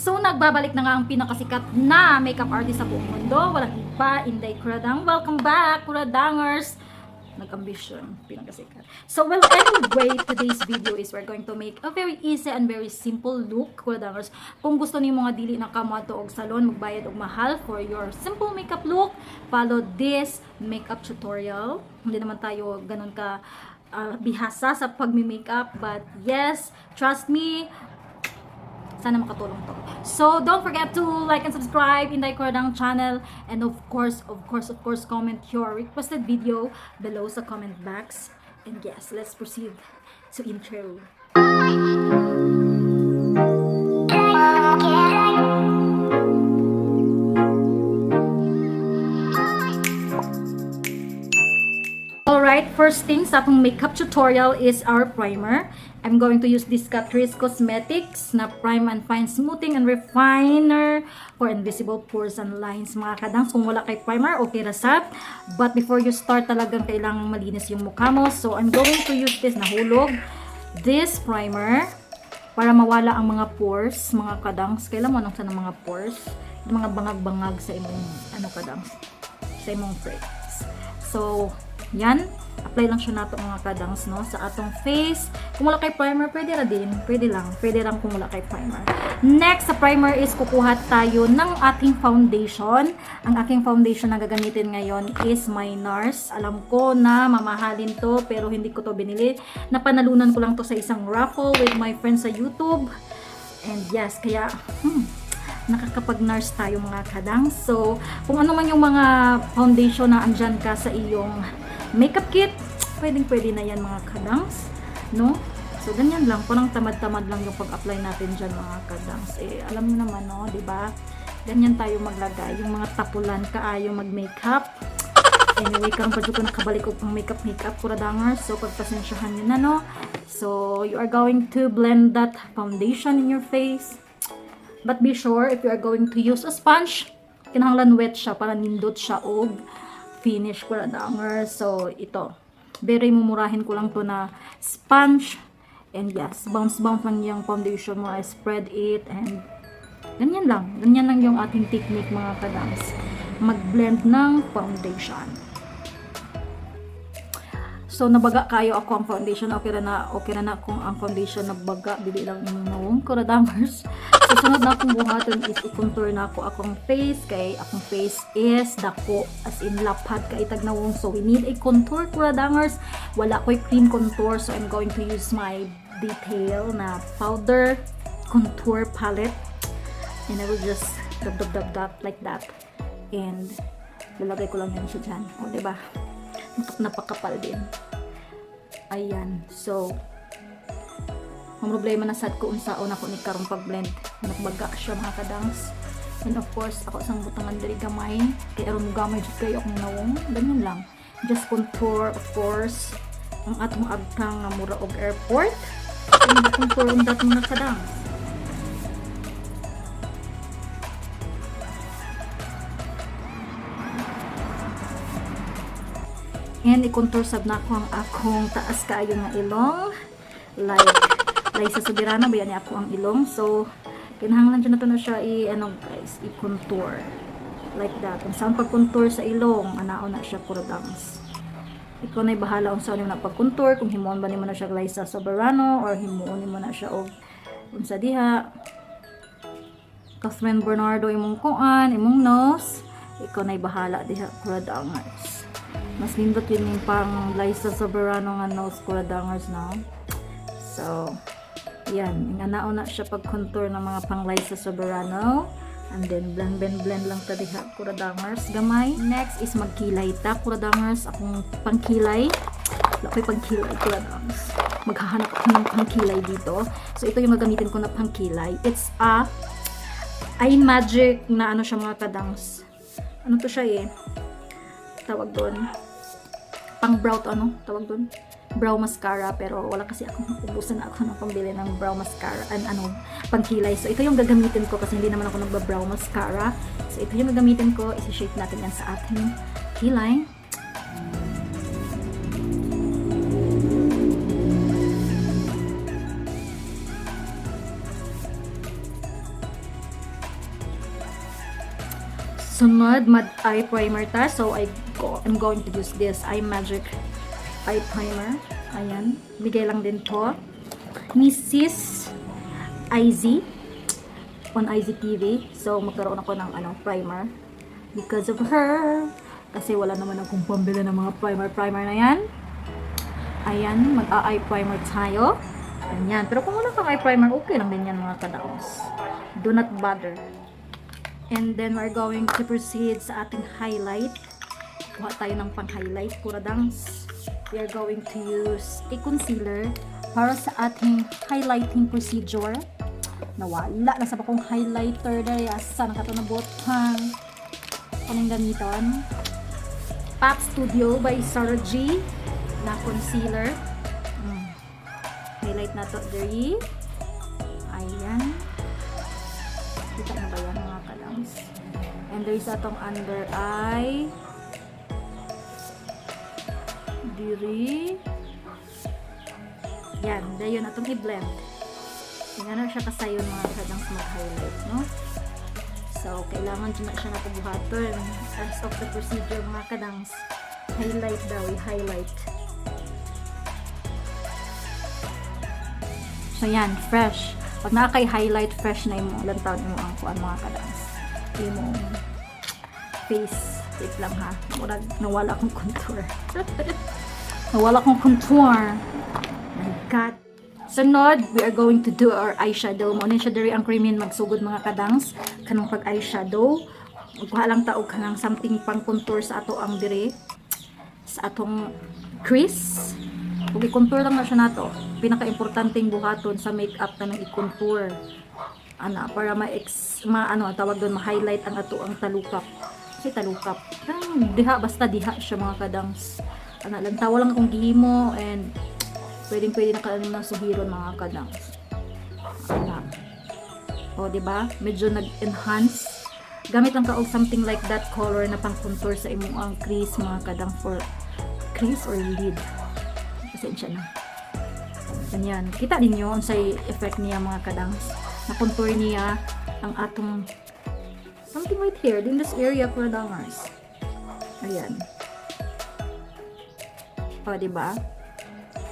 So, nagbabalik na nga ang pinakasikat na makeup artist sa buong mundo. Walang iba, Inday Kuradang. Welcome back, Kuradangers! Nag-ambition, pinakasikat. So, well, anyway, today's video is we're going to make a very easy and very simple look, Kuradangers. Kung gusto niyo mga dili na kamo og salon, magbayad og mahal for your simple makeup look, follow this makeup tutorial. Hindi naman tayo ganun ka bihasa sa pagmi-makeup, but yes, trust me, sana makatulong to. So, don't forget to like and subscribe Inday Kuradang channel. And of course, of course, of course, comment your requested video below sa comment box. And yes, let's proceed to intro. Alright, first thing sa atong makeup tutorial is our primer. I'm going to use this Catrice Cosmetics na Prime and Fine Smoothing and Refiner for invisible pores and lines. Mga kadangs, kung wala kay primer, okay ra sab. But before you start, talagang kailangang malinis yung mukha mo. So, I'm going to use this nahulog, this primer, para mawala ang mga pores, mga kadangs. Kailan mo nang sa mga pores? Yung mga bangag-bangag sa imong, ano kadangs, sa imong face. So, yan. Apply lang siya nato, mga kadangs, no, sa atong face. Kung wala kay primer, pwede ra din. Pwede lang. Pwede lang kung wala kay primer. Next sa primer is kukuha tayo ng ating foundation. Ang aking foundation na gagamitin ngayon is my NARS. Alam ko na mamahalin to, pero hindi ko to binili. Napanalunan ko lang to sa isang raffle with my friends sa YouTube. And yes, kaya, nakakapag-NARS tayo, mga kadang. So, kung ano man yung mga foundation na andyan ka sa iyong makeup kit, pwedeng pwede na yan, mga kadangs. No? So, ganyan lang. Parang tamad-tamad lang yung pag-apply natin dyan, mga kadangs. Eh, alam mo naman, no? 'Di ba? Ganyan tayo maglagay. Yung mga tapulan kaayo mag-makeup. Anyway, karon pa jud ko nakabalik og pang makeup makeup, kuradangers. So, pagpasensyahan nyo na, no? So, you are going to blend that foundation in your face. But be sure, if you are going to use a sponge, kinahanglan wet siya para nindot siya og finish, kuradanger. So, ito. Very mumurahin ko lang to na sponge. And yes, bounce bounce lang yung foundation mo. I spread it and ganyan lang. Ganyan lang yung ating technique, mga kadangs. Mag-blend ng foundation. So, nabaga kayo ako ang foundation. Okay ra na kung ang foundation nabaga. Dili lang imong nawong, kuradangers. So, sunod na akong buhaton is i-contour na ako akong face. Kay akong face is dako. As in, lapad kay tag nawong. So, we need a contour, kuradangers. Wala ko'y cream contour. So, I'm going to use my detail na powder contour palette. And I will just dab, dab, dab, dab like that. And lalagay ko lang yan siya dyan. O, diba? Napakapal din. Ayan. So, ang problema na sad ko unsaon ako ni karong pag-blend. Nagbaga siya, mga kadangs. And of course, ako sang butangan diri gamay. Kay aron gamay jud kayo akong nawong. Ganyan lang. Just contour, of course, ang atong agtang nga mura og airport. And contour on that, mga kadangs. And i-contour sab na ako ang akong taas kaayo nga ilong. Like, Liza Soberano, ba yan ako ang ilong. So, kinahanglan dyan na to na siya i, ano guys, i-contour. Like that. Kung saan pag-contour sa ilong, anao na siya, kuradang's. Ikaw na'y bahala kung saan mo na pag-contour, kung himuon ba nimo na siya Liza Soberano, or himuon nimo na siya og unsa diha. Kathryn Bernardo imong kuan, imong nose. Ikaw na'y bahala diha, kuradangers. Mas nindot yun yung pang Liza Soberano nga nose, kuradangers, no? So, yan. Inganao na siya pag-contour ng mga pang Liza Soberano. And then, blend, blend, blend lang ta diha, kuradangers. Gamay. Next is magkilay ta, kuradangers. Akong pangkilay. Wala ko'y pangkilay, kuradangers. Maghahanap ako ng pangkilay dito. So, ito yung gagamitin ko na pangkilay. It's a iMagic na ano siya, mga kadangs. Ano to siya eh? Tawag doon. Pang brow to, ano? Tawag doon? Brow mascara. Pero wala kasi ako, ubusan na ako ng pambili ng brow mascara and ano, pangkilay. So, ito yung gagamitin ko kasi hindi naman ako nagba-brow mascara. So, ito yung gagamitin ko. Isi-shape natin yan sa ating kilay. Sunod, mag-eye primer ta. So, I'm going to use this Eye Magic Eye Primer. Ayan. Bigay lang din to ni Sis IZ on IZTV. So, magkaroon ako ng ano, primer because of her. Kasi wala naman akong pambili ng mga primer-primer na yan. Ayan, mag-eye primer tayo. Ayan. Pero kung wala kang eye primer, okay lang din yan, mga kadaos. Do not bother. And then, we're going to proceed sa ating highlight. Kuha tayo ng pang-highlight. Kuradangs. We are going to use a concealer para sa ating highlighting procedure. Nawala na sa akong highlighter dahil asa na kato na butang. Anong gamiton? Pop Studio by Sarah G na concealer. Highlight na to diri. Ayan. Kita na ba yan, mga kadangs? And there's atong under eye. Diri. Yan. Dayon atong i-blend. Yan na siya kasayon, mga kadangs, mag-highlight, no? So, kailangan dyan na siya napabuhaton. As of the procedure, mga kadangs, highlight daw, i-highlight. So, yan, fresh. Pag naa kay highlight, fresh na imo. Lantaw imo ang kuan, mga kadangs. Imo face. Wait lang ha. Murag, nawala akong contour. Nawala akong contour. My God. Sunod, we are going to do our eyeshadow. Mao ni siya diri ang creamy magsugod, mga kadangs. Kanang pag eyeshadow. Kuha lang ta og kanang something pang contour sa ato ang dire. Sa atong crease. Ug i-contour lang na siya nato. Pinaka-importanteng buhaton sa makeup kanang i-contour. Ana para ma-ex ma ano tawag doon, ma-highlight ang ato ang talukap. Kasi talukap. Kanang diha, basta diha siya, mga kadangs. Ana lang, tawa lang akong gihimo and pwedeng pwede na kaano ng suhiron, mga kadangs. Ana. O, di ba? Medyo nag-enhance. Gamit lang ka og something like that color na pang contour sa imong ang crease, mga kadang, for crease or lid. Pasensya na. Ganyan. Kita ninyo unsay effect niya, mga kadangs. Na contour niya ang atong something right here in this area, kuradangers. Ayan. O, di ba?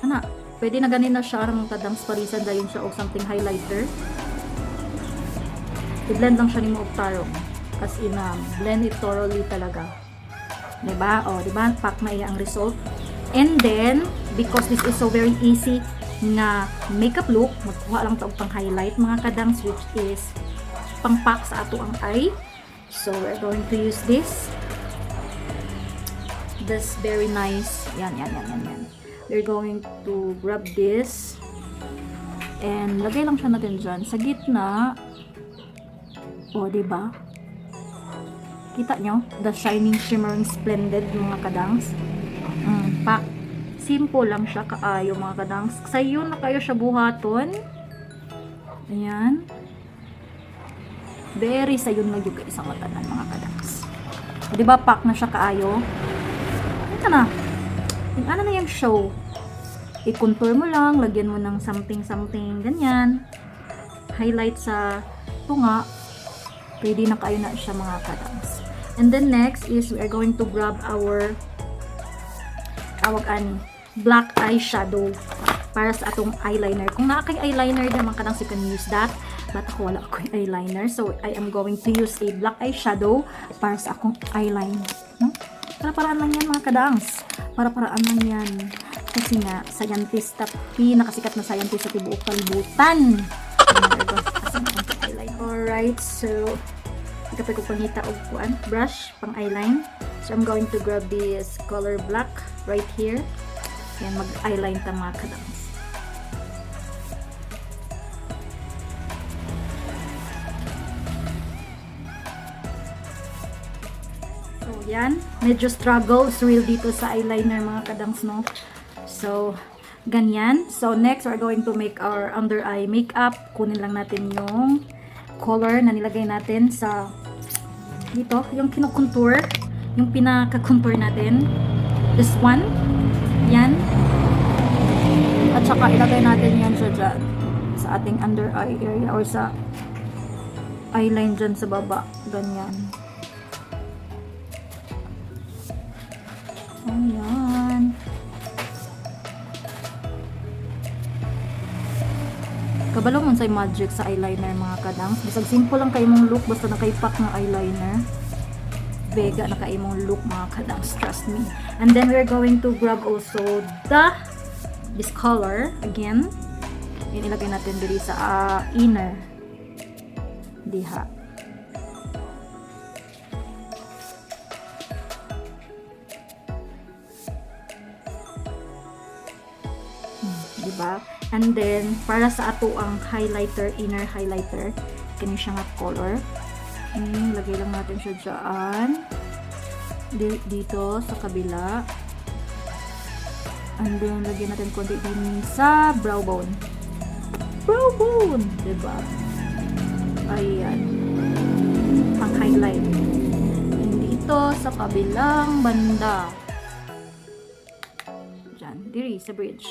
Ana, pwede na ganin na siya ang kadangs, parisan dayon siya og something highlighter. I-blend lang siya nimo og tarong. As in, blend it thoroughly talaga. 'Di ba? O, 'di ba? Pak na iya ang result. And then, because this is so very easy na makeup look, magkuha lang ta og pang highlight, mga kadangs, which is pang pack sa ato ang eye. So, we're going to use this. This very nice. Yan, yan, yan, yan, yan. We're going to grab this. And lagay lang siya natin dyan. Sa gitna. O, diba? Kita nyo? The shining, shimmering, splendid, mga kadangs. Pak. Simple lang siya kaayo, mga kadangs. Sayo na kayo siya buhaton. Ayan. Very sayon lang yung isang matanan, mga kadangs. O, diba pak na siya kaayo? Ito na. Yung ano na yung show. I-contour mo lang, lagyan mo ng something something, ganyan. Highlight sa tunga. Pwede na kayo na siya, mga kadangs. And then next is we are going to grab our tawag ani, black eyeshadow para sa atong eyeliner. Kung naa kay eyeliner din, mga kadangs, you can use that. But ako, wala ako eyeliner. So, I am going to use a black eyeshadow para sa akong eyeline. No? Para paraan lang yan, mga kadangs. Para paraan lang yan. Kasi nga, scientist, pinakasikat na scientist sa tibuok kalibutan. Alright, so, ikapay ko pangita og kuan, brush, pang eyeline. So, I'm going to grab this color black right here. Yan, mag-eyeline ta, mga kadangs. So, yan. Medyo struggle is real dito sa eyeliner, mga kadangs, no? So, ganyan. So, next, we're going to make our under eye makeup. Kunin lang natin yung color na nilagay natin sa dito, yung kino-contour, yung pinaka-contour natin. This one. Yan. At saka ilagay natin yan siya dyan sa ating under eye area or sa eyeline dyan sa baba. Ganyan. Ayan. Kabalo mo sa magic sa eyeliner, mga kadangs. Bisag simple lang kay imong look, basta nakaipak ng eyeliner. Vega na kay imong look, mga kadangs, trust me. And then we're going to grab also the this color again. Yun, ilagay natin diri sa inner diha. Di ba? And then, para sa ato ang highlighter, inner highlighter, kini siya nga color. Lagay lang natin siya dyan. Dito sa kabila. And then, lagyan natin konti din sa brow bone. Brow bone! Diba? Ayan. Pang highlight. And dito sa kabilang banda. Diyan. Diri sa bridge.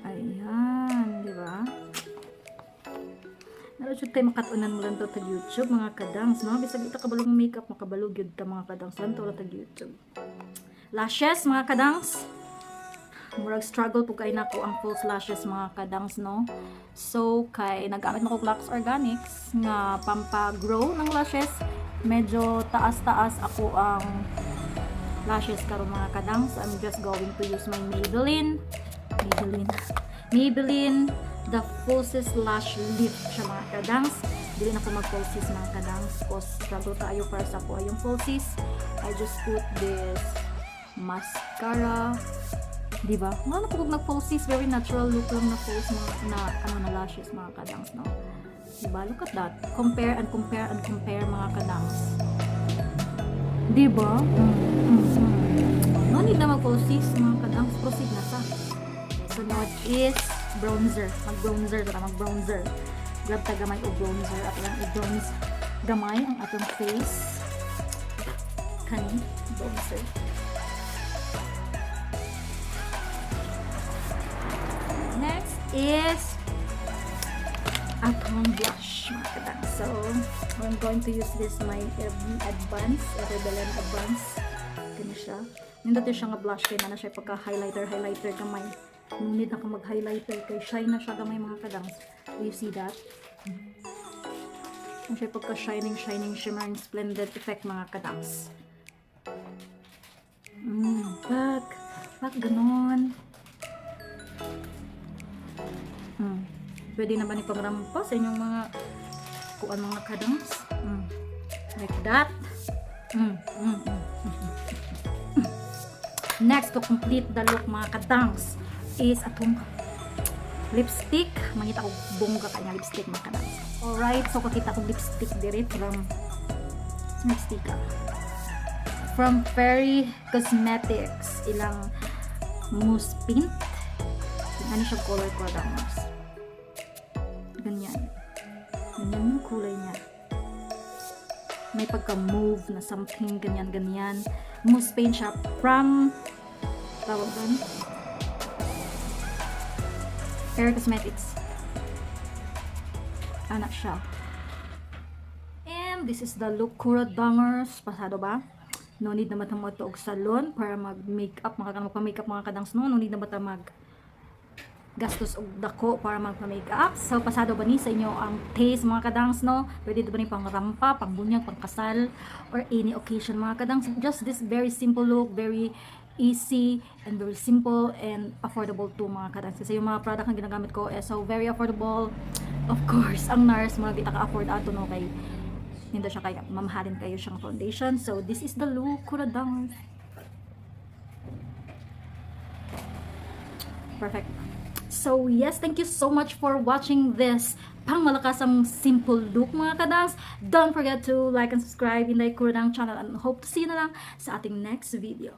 Ayan. Diba? Naroon kay makatunan mo lang to tag YouTube, mga kadangs, no? Bisag ita kabalong makeup, makabalo gyud ta, mga kadangs, lang to tag YouTube. Lashes, mga kadangs. Murag struggle po kay nako ang false lashes, mga kadangs, no? So kay nagamit mo ko Lux Organics nga pampa-grow ng lashes. Medyo taas-taas ako ang lashes karon, mga kadangs. I'm just going to use my Maybelline Maybelline Maybelline the Falsies Lash Lift siya, mga kadangs. Dili na ko mag falsies, mga kadangs, cause struggle tayo para sa ako yung falsies. I just put this mascara. Di ba? Nga na pag nag falsies, very natural look lang na false mga, na ano na lashes, mga kadangs, no? Di ba? Look at that. Compare and compare and compare, mga kadangs. Di ba? No need na mag-falsies, mga kadangs. Proceed na sa. Sunod is bronzer. Mag-bronzer ta, mag-bronzer. Grab ta gamay og bronzer at lang i-bronze gamay ang atong face. Kani bronzer. Next is atong blush, mga kadang. So, I'm going to use this my Advance, Rebellen Advance. Kani siya. Nindot siya nga blush kay na siya pagka highlighter, highlighter gamay. No need na ka mag-highlighter kay shine na siya gamay, mga kadangs. Do you see that? Ano siya pagka shining, shining, shimmering, splendid effect, mga kadangs. Pak, pak, ganon. Pwede naman ipangrampa sa inyong mga kuan, mga kadangs. Like that. Next, to complete the look, mga kadangs, is atong lipstick. Mangita ko bongga kanya lipstick, mga kadangs. Alright, so kakita kong lipstick dire from lipstick ah. From Fairy Cosmetics. Ilang mousse paint. Ano siya color ko, kadangs? Ganyan. Ganyan yung kulay niya. May pagka-mauve na something, ganyan, ganyan. Mousse paint siya from, tawag doon, Fairy Cosmetics. Anak siya. And this is the look, Kuradangers. Pasado ba? No need na ba mo og salon para mag-makeup, mga magpa-makeup, mga kadangs, no? No need na ba ta mag gastos og dako para magpa-makeup? So pasado ba ni sa inyo ang taste, mga kadangs, no? Pwede ba ni pang rampa, pang bunyag, pang kasal or any occasion, mga kadangs. Just this very simple look, very easy and very simple and affordable to, mga kadangs. Kasi yung mga product na ginagamit ko is so very affordable. Of course, ang NARS mga di ta ka-afford ato, no, kay hindi siya kaya mamahalin kayo siyang foundation. So this is the look, kuradang. Perfect. So yes, thank you so much for watching this pangmalakasang simple look, mga kadangs. Don't forget to like and subscribe in the Kuradang channel and hope to see you na lang sa ating next video.